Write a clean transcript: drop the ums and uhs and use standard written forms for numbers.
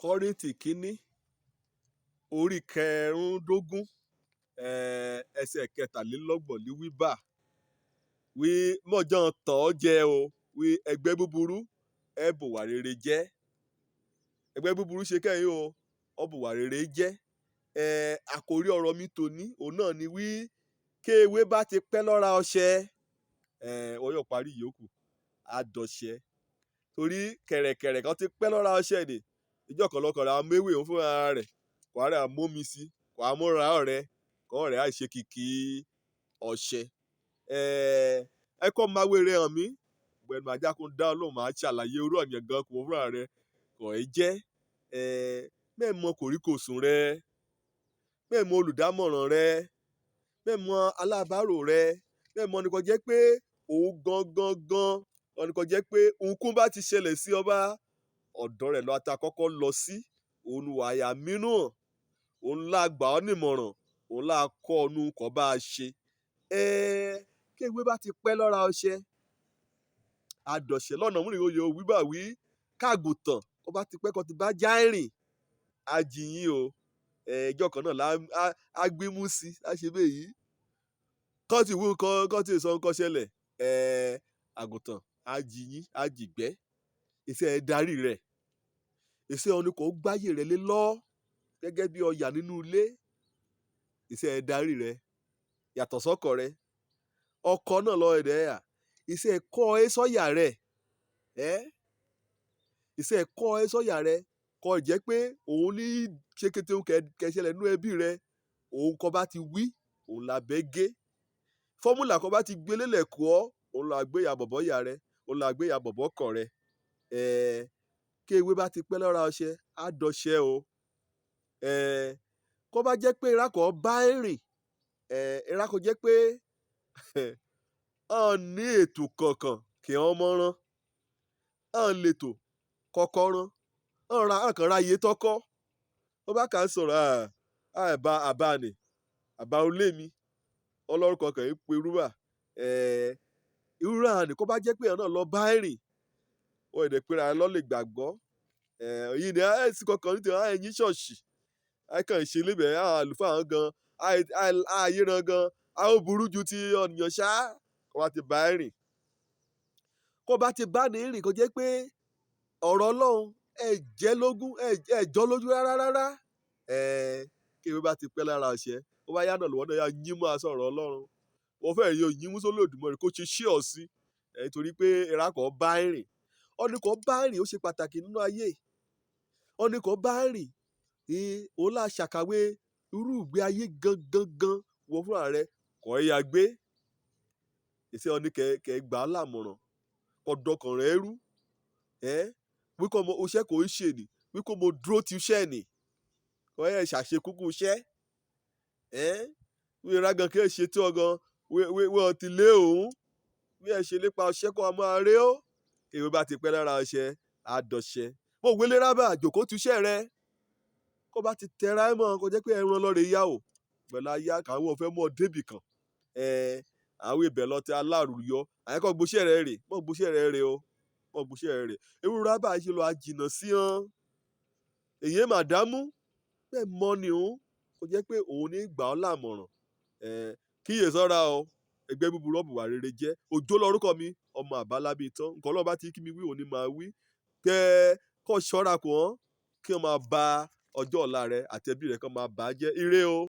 Kọ́ríńtì kínní orí kẹrìndínlógún, ẹsẹ̀ kẹtàlélọ́gbọ̀n ní wíbà wí mọ̀jọ́ tàn ọ́ jẹ o, wí ẹgbẹ́ búburú ẹ bùwà rere jẹ́. Ẹgbẹ́ búburú ṣe kẹ́yìn o, ọ bùwà rere jẹ́. Àkòrí ọ̀rọ̀ mi tòní òun náà ni wí kéwé bá ti pẹ́ lọ́ra ọṣẹ, wọ́n yóò parí ìyókù àdọ̀ṣẹ, torí kẹ̀rẹ̀kẹ̀rẹ̀ kan ti pẹ́ lọ́ra ọṣẹ ni ìjọ kan lọkàn rẹ̀ améwé òun fúnra rẹ̀ kò á rẹ̀ amómi sí, kò á múra ọ̀rẹ́ kọ́ rẹ̀ á ṣe kìkì ọṣẹ. Ẹ kọ́ máa wéré hàn mí pẹ̀lú àjákún dá Ọlọ́run, máa ṣàlàyé irú ọ̀yàn gan kò fúnra rẹ̀ kò ẹ jẹ́. Mẹ́ẹ̀mọ kòríkòsùn rẹ, mẹ́ẹ̀mọ olùdámọ̀ràn rẹ, mẹ́ẹ̀mọ alábàárò rẹ, mẹ́ẹ̀mọ ni kò jẹ́ pé òun gangan gan ọ̀nì kò jẹ́ pé ohunkóhun bá ti ṣẹlẹ̀ sí ọba, ọ̀dọ̀ rẹ̀ lọ ata kọ́kọ́ lọ sí, òun wàyà mínú, òun lá gbà ọ́ nímọ̀ràn, òun lá kọ́ ọnu kọ́ bá a ṣe. Kéwé bá ti pẹ́ lọ́ra ọṣẹ, àdọ̀ṣẹ́ lọ́nà múlẹ̀ oyè wíbà wí káàgùtàn kó bá ti pẹ́ kó ti bá já rìn àjìyìn o. Ẹjọ́ kan náà á gbímú sí á ṣe bẹ́ẹ̀ yìí kọ́ ti wú nǹkan kọ́ ti sọ nǹkan ṣẹlẹ̀. Àgùntàn àjìyìn àjìgbẹ́ iṣẹ́ ẹ darí rẹ̀, iṣẹ́ ọ̀nì kò gbáyé rẹ̀ lé lọ́ gẹ́gẹ́ bí ọ̀yà nínú ilé. Iṣẹ́ ẹ darí rẹ̀ yàtọ̀ sọ́kọ rẹ̀, ọkọ náà lọ ẹ̀dẹ̀ yà iṣẹ́ kọ́ ẹ sọ́yà rẹ̀, iṣẹ́ kọ́ ẹ sọ́yà rẹ̀ kọ́ jẹ́ pé òun ní ṣe kété kẹsẹ̀lẹ̀ nínú ẹbí rẹ̀. Òun kọ́ bá ti wí òun là bẹ́ gé fọ́múlà kọ́ bá ti gbélé lẹ̀kọ́, òun là gbé ya bọ̀bọ̀ yà rẹ̀, òun là gbé ya bọ̀bọ̀ kọ̀ rẹ̀. Kí ewé bá ti pẹ́ lọ́ra ọṣẹ á dọṣẹ o. Kó bá jẹ́ pé ìrákọ̀ bá rìn, ìrákọ̀ jẹ́ pé ọ̀n ní ètò kankan kí wọ́n mọ́ rán, ọ̀n lètò kọ́kọ́ rán, ọ̀n ra ọ̀n kàn ra iye tọ́kọ́. Ó bá kà ń sọ̀rọ̀ àbá àbá nì àbá olé mi ọlọ́run kankan ń pe rúbà irú àná. Kó bá jẹ́ pé ọ̀nà lọ bá rìn, wọ́n èdè pera lọ́ lè gbàgbọ́ yìí ni ẹ̀ sì kankan nítorí ẹ̀yìn ṣọ́ọ̀ṣì ẹ̀ kàn ṣe lébẹ̀ àwọn àlùfáà gan ààyè ran gan a ó burú ju ti ọ̀nìyàn ṣá. Kó bá ti bá rìn, kó bá ti bá ní rìn, kó jẹ́ pé ọ̀rọ̀ Ọlọ́run ẹ̀ jẹ́ lógún, ẹ̀ jọ́ lójú rárá rárá. Kí ewé bá ti pẹ́ lára ọṣẹ, ó bá yá náà lọ́wọ́ náà yá yín mú aṣọ ọ̀rọ̀ Ọlọ́run, wọ́n fẹ́ yọ yín mú sólòdùmarè kó ṣe ṣí ọ sí ẹ̀, torí pé ìrákọ̀ bá rìn, ọ̀nì kò bá rìn, ó ṣe pàtàkì nínú ayé. Ọ̀nì kò bá rìn, òun là ṣàkàwé irú ìgbé ayé gangan gan wọ́n fúnra rẹ̀ kọ́ ẹ ya gbé ìṣe ọ̀nì kẹ gbà á lámọ̀ràn, kọ́ dọkàn rẹ̀ rú wíkọ́ ọmọ oṣẹ́ kò ń ṣe nì, wíkọ́ mo dúró ti iṣẹ́ nì, kọ́ ẹ ṣàṣekúkú iṣẹ́ wí rágan kí ẹ ṣe tí ọ gan wí wọ́n ti lé òun wí ẹ ṣe nípa ọṣẹ́ kó ọmọ aré ó. Èrò bá ti pẹ́ lára ọṣẹ àdọ̀ṣẹ mo wọlé rábà jòkó tuṣẹ́ rẹ, kó bá ti tẹra ẹ mọ́, kó jẹ́ pé ẹran lọ́ọ́ rẹ̀ yá o pẹ̀lú aya káwọn fẹ́ mọ́ débì kan. Àwọn ibẹ̀ lọ ti alárùyọ àyẹ̀kọ́ gbóṣẹ́ rẹ̀ rè mọ́, gbóṣẹ́ rẹ̀ rè o mọ́, gbóṣẹ́ rẹ̀ rè. Irú rábà ṣe lọ àjìnà sí hàn èyí màdámù bẹ́ẹ̀ mọ́ ni òun kó jẹ́ pé òun ní gbà ọ́ lámọ̀ràn. Kíyè sọ́ra o, ẹgbẹ́ búburú ọ̀bùwà rere jẹ́. Òjó lórúkọ mi, ọmọ àbálábí tán nǹkan ọlọ́run bá ti kí mi wí òun ni màá wí kẹ́ kọ́ ṣọ́ra kò hàn kí wọ́n máa ba ọjọ́ ọ̀la rẹ àti ẹbí rẹ kàn máa bà á jẹ́. Ire o.